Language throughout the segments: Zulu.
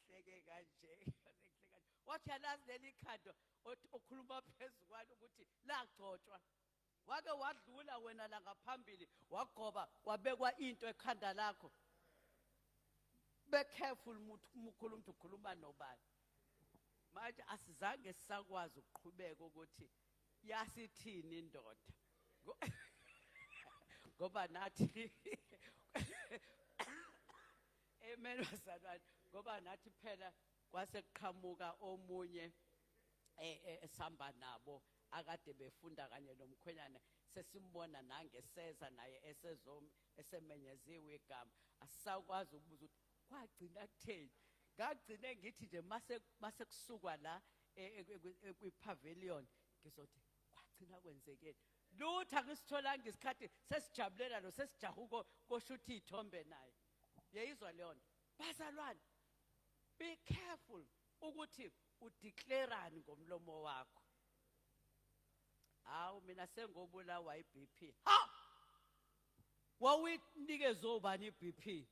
Ngihleke kanje, ngihleke kanje. Wathi yalazi leli khanda okhuluma phezu kwalo ukuthi lagcotshwa. Wake wadlula wena la ngaphambili, wagoba wabekwa into ekhanda lakho. Be careful umuntu umukhulu, umuntu ukhuluma nobani. Manje asizange sisakwazi ukuqhubeka ukuthi yasithini indoda, ngoba nathi, amen bazalwane, ngoba nathi phela kwase kuqhamuka omunye esihamba nabo akade befunda kanye nomkhwenyana, sesimbona nangeseza naye esezom esemenyeziwe igama. Asisakwazi ukubuza ukuthi kwagcina kutheni. Ngagcine ngithi nje mase kusukwa la kwi-pavilion, ngizothi kwagcina kwenzekeni. Lutho, angisitholanga isikhathi, sesijabulela lo sesijaha koshuthi iy'thombe naye. Yeyizwa leyo nto bazalwane? Be careful ukuthi udeclarani ngomlomo wakho. Hawu, mina sengobulawa i-BP. Ha, wawuyinikeze obani i-BP?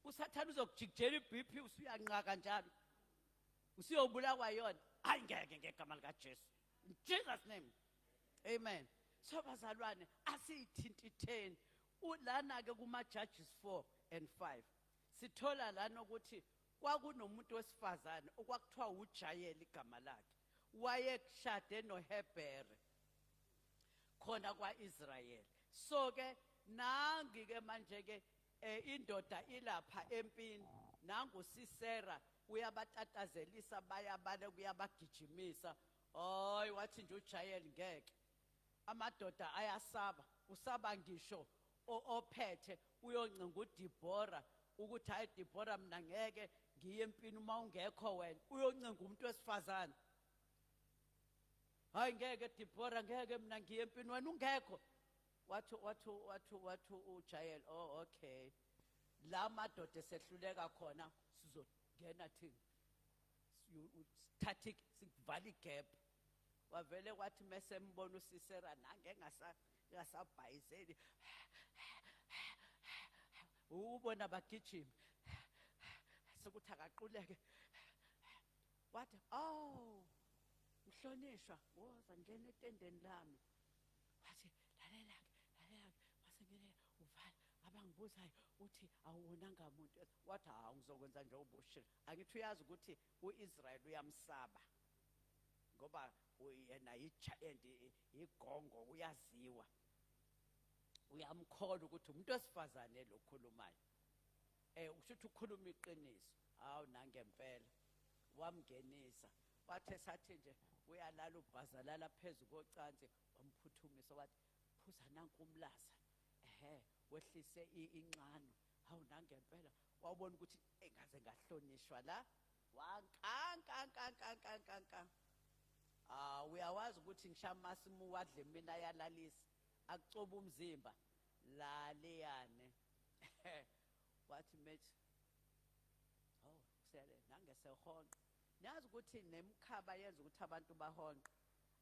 Usathane uzokujikijela i-BP, usuyanqaka njalo, usuyobulawa yona. Hayi, ngeke, ngegama likaJesu, in Jesus name, amen. So bazalwane, asiyithintitheni lana ke kuma Judges 4 and 5. Sithola lana ukuthi kwakunomuntu wesifazane okwakuthiwa uJayeli igama lakhe, wayekushade noHebere khona kwaIsrayeli. So ke nangi ke manje ke indoda ilapha empini, nangu Sisera uyabatatazelisa, bayabale, kuyabagijimisa. Hayi, wathi nje uJayeli ngeke, amadoda ayasaba, usaba ngisho ophethe, uyoncenga uDibora ukuthi hayi Dibora, mina ngeke ngiye empini uma ungekho wena. Uyoncenga umuntu wesifazane, hayi ngeke Dibora, ngeke mina ngiye empini wena ungekho. Wathi uJael, oh okay, la madoda esehluleka khona sizongena thina, sithathe sikuvala igap. Wavele kwathi mese mbona uSisera nange engasabhayizeli, ubona bagijima, sekuthi akaquleke. Wathi, oh mhlonishwa, woza ngena etendeni lami. Wathi lalela-ke, lalela-ke, wasengenela uvala abangibuzayo uthi awubonanga muntu. Wathi hawu, ngizokwenza nje ubushilo. Angithi uyazi ukuthi u-Israyeli uyamsaba ngoba yena yi-giant, igongo, uyaziwa, uyamkholwa ukuthi umuntu wesifazane lo khulumayo, usho ukuthi ukhuluma iqiniso. Hawu, nangempela wamngenisa. Wathe sathi nje uyalala ubhazalala phezu kocansi, wamphuthumisa wathi phuza nanku umlaza, ehe, wehlise inxano. Hawu, nangempela wabona ukuthi engaze ngahlonishwa la, wankankankankankankanka. Ah, uyawazi ukuthi ngisho amasimu wadle mina ayalalisa, akucoba umzimba laleyane. Wathi methi oh kusele nangesehonqa. Niyazi ukuthi nemkhaba yenza ukuthi abantu bahonqe.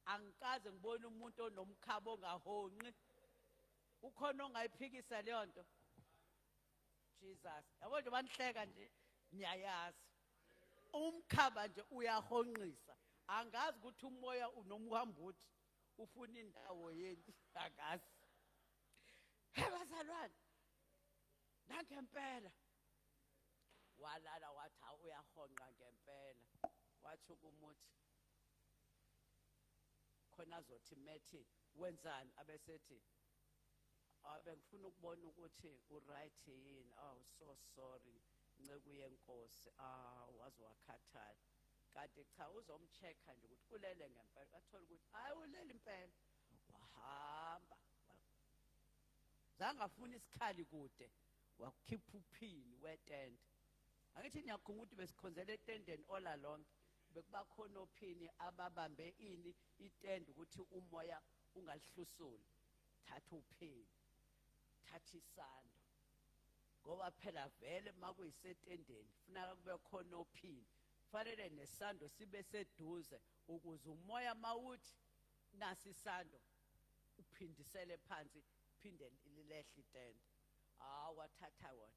Angikaze ngibone umuntu onomkhaba ongahonqi. Ukhona ongayiphikisa leyo nto? Jesus, yabo nje banihleka nje, niyayazi umkhaba nje uyahonqisa. Angazi ukuthi umoya noma uhamba uthi ufuna indawo yeni, angazi. He bazalwane, nangempela walala, wathi hawu, uyahonqa ngempela. Wathi kumuthi khona azothi methi wenzani, abesethi abengifuna ukubona ukuthi uright yini. Oh, so sorry nceku yenkosi. Ah, waze wakhathala. Kanti cha, uzomcheck-a nje ukuthi ulele ngempela. Bathola ukuthi hayi, ulele impela. Wahamba, zange afuna isikhali kude, wakhipha uphini wetende. Angithi niyakhumbula ukuthi besikhonzela etendeni all along, bekuba khona ophini ababambe ini itende ukuthi umoya ungalihlusuli. Thatha uphini, thatha isando, ngoba phela vele makuyisetendeni funeka kube khona ophini, fanele nesando sibe seduze ukuze umoya mawuthi nasi isando uphindisele phansi, phinde lilehle itende. Hawu, wathatha wona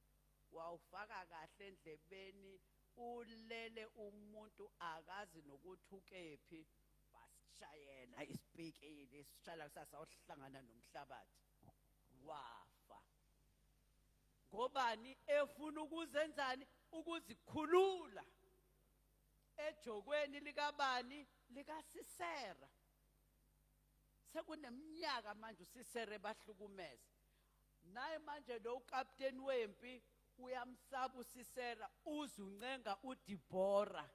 wawufaka kahle endlebeni. Ulele umuntu akazi nokuthi ukephi, wasishayela isipikili sishala kusasa ohlangana nomhlabathi, wafa. Ngobani efuna ukuzenzani? Ukuzikhulula ejokweni likabani? LikaSisera. Sekuneminyaka manje uSisera ebahlukumeza. Naye manje lo ukapteni wempi uyamsaba uSisera, uzuncenga uDibora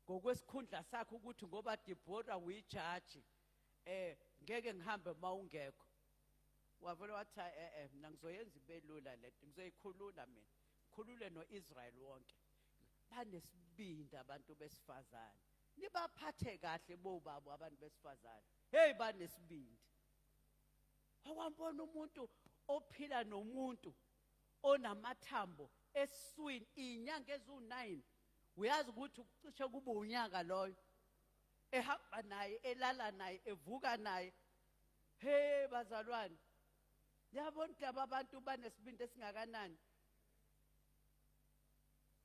ngokwesikhundla sakhe ukuthi ngoba Dibora uyijaji, ngeke ngihambe mawungekho. Wavele wathi mina ngizoyenza ibelula lento, ngizoyikhulula mina, ngikhulule noIsrael wonke. Banesibindi abantu besifazane, nibaphathe kahle bobaba abantu besifazane. Hey, banesibindi. Awambona umuntu ophila nomuntu onamathambo esiswini inyanga eziwu9, uyazi ukuthi kucishe kube unyaka loyo, ehamba naye, elala naye, evuka naye. Hey bazalwane, yabona laba abantu banesibindi esingakanani.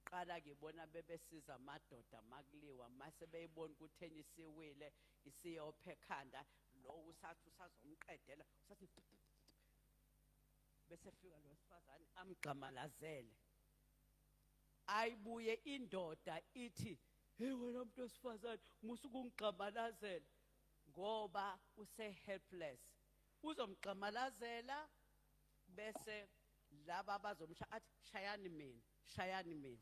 Qala ke bona bebesiza amadoda makuliwa, mase beyibona ukuthi enye isiwile isiyophe ekhanda, lo usathi usazomqedela, usathi bese fika lo wesifazane amgxamalazele. Ayibuye indoda ithi, hey wena muntu wesifazane, musa ukungigxamalazela, ngoba use helpless. Uzomgxamalazela bese laba abazomsha athi shayani mina, shayani mina,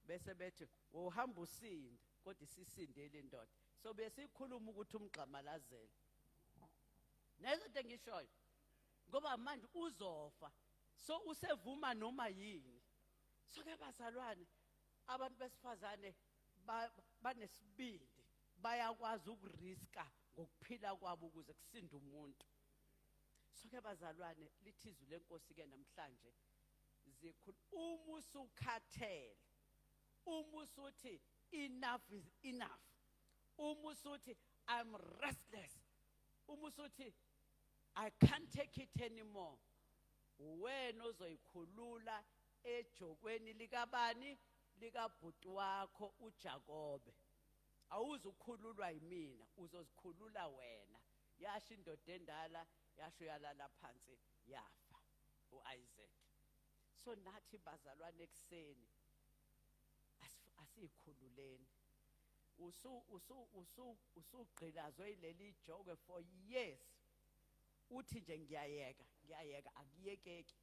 bese bethi uhamba usinda, kodwa isisindele indoda. So besikhuluma ukuthi umgxamalazela nezinto engishoyo, ngoba manje uzofa, so usevuma noma yini. So ke bazalwane, abantu besifazane banesibindi, bayakwazi ukuriska ngokuphila kwabo ukuze kusinde umuntu. So ke bazalwane, lithi izwi lenkosi ke namhlanje, zikhulu uma usukhathele, uma usuthi enough is enough, uma usuthi I'm restless, uma usuthi I can't take it anymore, wena ozoyikhulula ejokweni likabani? Likabhuti wakho uJakobe. Awuzukhululwa yimina, uzozikhulula wena. Yasho indoda endala, yasho yalala phansi, yafa uIsaac. So nathi bazalwane ekuseni asiyikhululeni. Usu usu usu usugqilazwe yileli jokwe for years, uthi nje ngiyayeka, ngiyayeka, akuyekeki.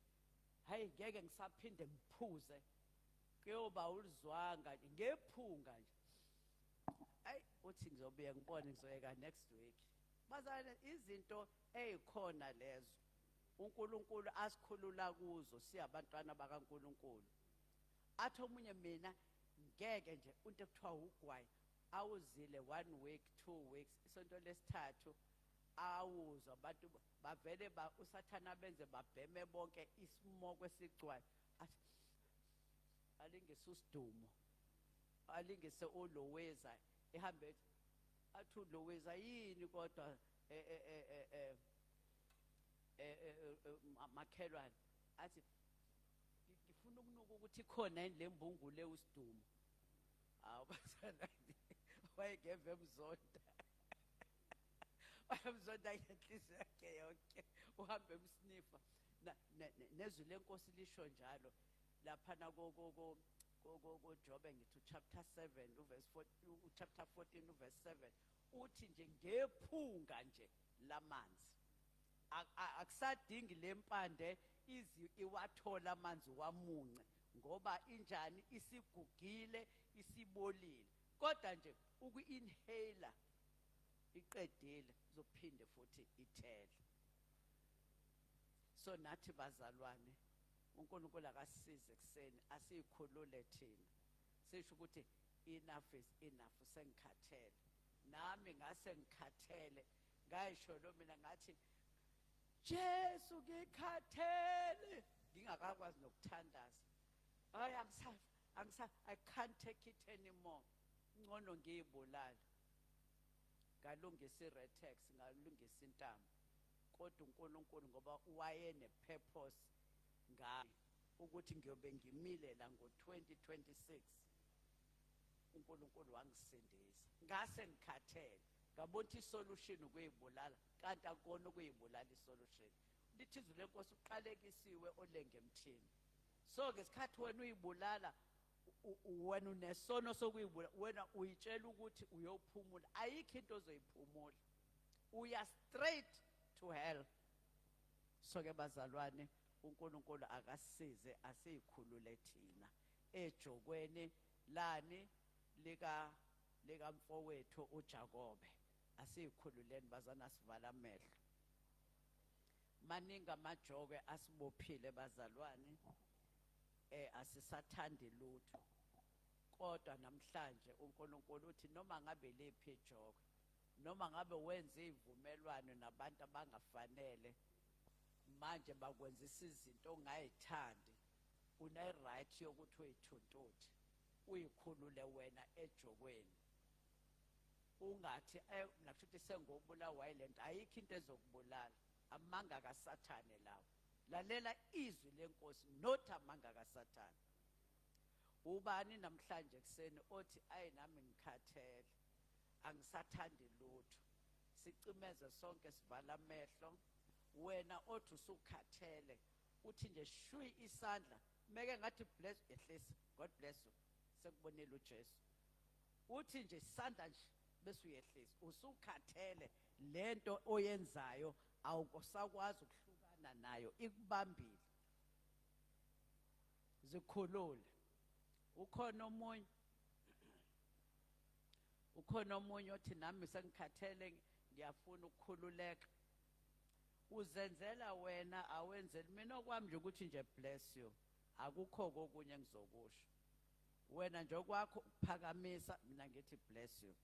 Hayi, ngeke ngisaphinde ngiphuze, kuyoba ulizwanga nje ngephunga nje. Ayi, uthi ngizobuya ngibone, ngizoyeka next week. Bazalwane, izinto ezikhona lezo uNkulunkulu asikhulula kuzo siyabantwana bakaNkulunkulu. Athi omunye, mina ngeke nje into ekuthiwa ugwayi, awuzile 1 week, 2 weeks, isonto lesithathu awuzwa abantu bavele ba usathana benze babheme bonke isimoko esigcwayo. Athi alingise usidumo, alingise uLoweza, ehambe athi uLoweza yini kodwa makhelwane, athi ngifuna ukunuka ukuthi ikhona yini le mbungule usidumo. Hawu bazalwane, wayengeve emzonda, wayemzonda ngenhliziyo yakhe yonke, uhambe emsnifa. Nezwi lenkosi lisho njalo laphana koJobe, ngithi chapter 7 uverse 4, chapter 14 uverse 7, uthi nje ngephunga nje lamanzi, akusadingi lempande izi iwathola amanzi wamunce, ngoba injani isigugile, isibolile, kodwa nje uku-inhaler iqedile, uzophinde futhi ithele. So nathi bazalwane, uNkulunkulu akasisize ekuseni, asiyikhulule thina, sisho ukuthi enough is enough, sengikhathele nami, ngase ngikhathele. Ngayisho lo mina ngathi Jesu ngikhathele, ngingakakwazi nokuthandaza. Hayi, angisa angisa I can't take it anymore, ngcono ngiyibulala. Ngalungisa iRetex, ngalungisa intambo, kodwa uNkulunkulu ngoba wayene purpose ngami ukuthi ngiyobe ngimile la ngo2026. uNkulunkulu wangisindisa. Ngase ngikhathele, ngabona ukuthi isolution ukuyibulala, kanti akukona ukuyibulala isolution. Lithi izwi lenkosi, uqalekisiwe olenge emthini. So ngesikhathi wena uyibulala, wena unesono sokuyibulala, wena uyitshela ukuthi uyophumula. Ayikho into ozoyiphumula, uya straight to hell. So ke bazalwane, uNkulunkulu akasize asiyikhulule thina ejokweni lani lika mfowethu uJakobe. Asiyikhululeni bazana, sivala amehlo. Maningi amajoke asibophile bazalwane, asisathandi lutho. Kodwa namhlanje uNkulunkulu uthi noma ngabe liphi ijoke, noma ngabe wenze ivumelwano nabantu abangafanele, manje bakwenzisa izinto ongayithandi, une right yokuthi uyithuntuthe, uyikhulule wena ejokweni. Ungathi mina kushuthi sengobulawa yilento. Ayikho into ezokubulala, amanga kaSathane lawo. Lalela izwi lenkosi, not amanga kaSathane. Ubani namhlanje kuseni othi, "Ayi, nami ngikhathele, angisathandi lutho"? Sicimeze sonke, sivala amehlo. Wena othi usukhathele, uthi nje shwi isandla, meke ngathi bless, ehlisa, God bless you, sekubonile uJesu. Uthi nje isandla nje bese uyehlisa. Usukhathele, lento oyenzayo awusakwazi ukuhlukana nayo, ikubambile, zikhulule. Ukhona omunye? Ukhona omunye othi, "Nami sengikhathele, ngiyafuna ukukhululeka"? Uzenzela wena, awenzeli mina. Okwami nje ukuthi nje bless you, akukho kokunye engizokusho. Wena nje okwakho ukuphakamisa, mina ngithi bless you.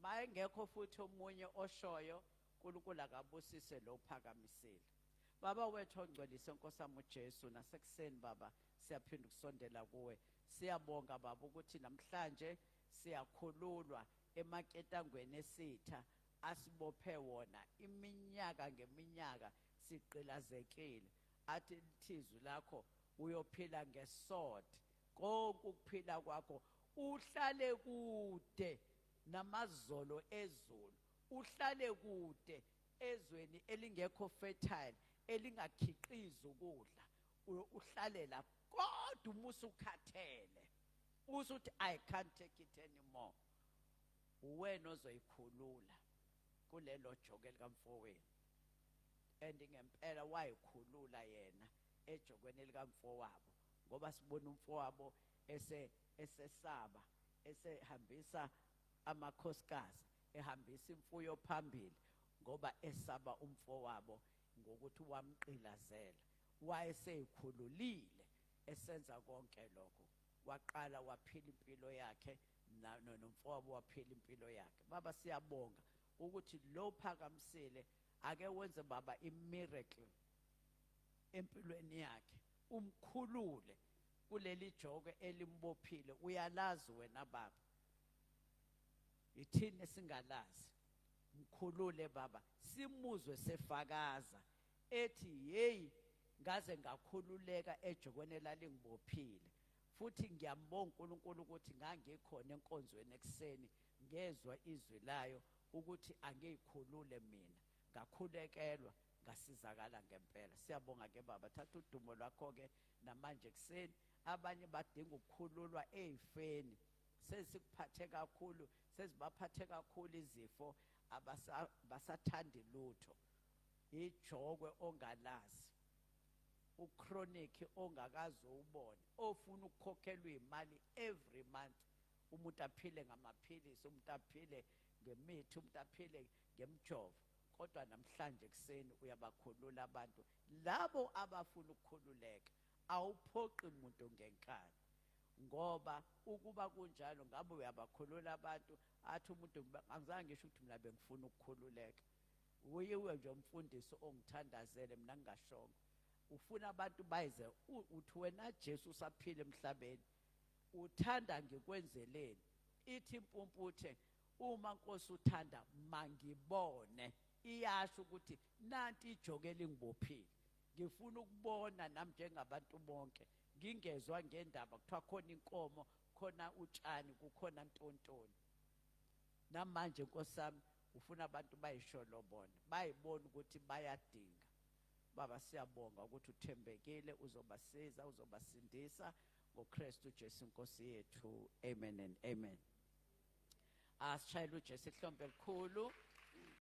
Mayengekho futhi omunye oshoyo, uNkulunkulu akabusise lo uphakamisile. Baba wethu ongcwelise, Nkosi yami uJesu, nasekuseni Baba siyaphinda ukusondela kuwe. Siyabonga Baba ukuthi namhlanje siyakhululwa emaketangweni esitha asibophe wona iminyaka ngeminyaka, sigqilazekile. Athi lithizwi lakho, uyophila ngesword konke ukuphila kwakho, uhlale kude namazolo ezulu, uhlale kude ezweni elingekho fertile, elingakhiqizi ukudla, uhlale lapho. Kodwa uma usukhathele, usuthi, "I can't take it anymore," uwena ozoyikhulula kulelo joke likamfowenu. And ngempela wayikhulula yena ejokweni likamfowabo, ngoba sibona umfowabo esesaba, esehambisa amakhosikazi, ehambisa imfuyo phambili, ngoba esaba umfowabo ngokuthi wamqilazela. Wayeseyikhululile esenza konke lokho, waqala waphila impilo yakhe, nomfowabo waphila impilo yakhe. Baba, siyabonga ukuthi lo phakamisile, ake wenze Baba imiracle empilweni yakhe, umkhulule kuleli joke elimbophile. Uyalazi wena Baba, ithini esingalazi. Mkhulule Baba, simuzwe sefakaza ethi, "Hey, ngaze ngakhululeka ejokweni elalingibophile. Futhi ngiyambonga uNkulunkulu ukuthi ngangikhona enkonzweni ekuseni, ngezwa izwi layo ukuthi angiyikhulule mina, ngakhulekelwa, ngasizakala ngempela." Siyabonga ke Baba, thatha udumo lwakho ke namanje kuseni. Abanye badinga ukukhululwa ezifeni, sesikuphathe kakhulu, sezibaphathe kakhulu izifo, abasathandi lutho. Ijokwe ongalazi, uchronic ongakaze ubone, ofuna ukukhokhelwa imali every month, umuntu aphile ngamaphilisi, umuntu aphile ngemithi, umuntu aphile ngemjovo. Kodwa namhlanje kuseni uyabakhulula abantu labo abafuna ukukhululeka. Awuphoqi umuntu ngenkani, ngoba ukuba kunjalo ngabe uyabakhulula abantu. Athi umuntu, "Angizange ngisho ukuthi mina bengifuna ukukhululeka, uyiwe nje umfundisi ongithandazele, mina ngingashongo." Ufuna abantu bayize. Uthi wena Jesu usaphila emhlabeni, uthanda ngikwenzeleni? Ithi impumputhe, "Uma Nkosi uthanda, mangibone." Iyasho ukuthi nanti ijoke elingibophile, ngifuna ukubona nami njengabantu bonke, ngingezwa ngendaba kuthiwa khona inkomo. Kukhona utshani, kukhona ntontoni. Namanje, Nkosi yami, ufuna abantu bayisholo bona, bayibona ukuthi bayadinga. Baba, siyabonga ukuthi uthembekile, uzobasiza, uzobasindisa ngoKristu Jesu Inkosi yethu. Amen and amen. Asishayele uJesu ihlombe elikhulu.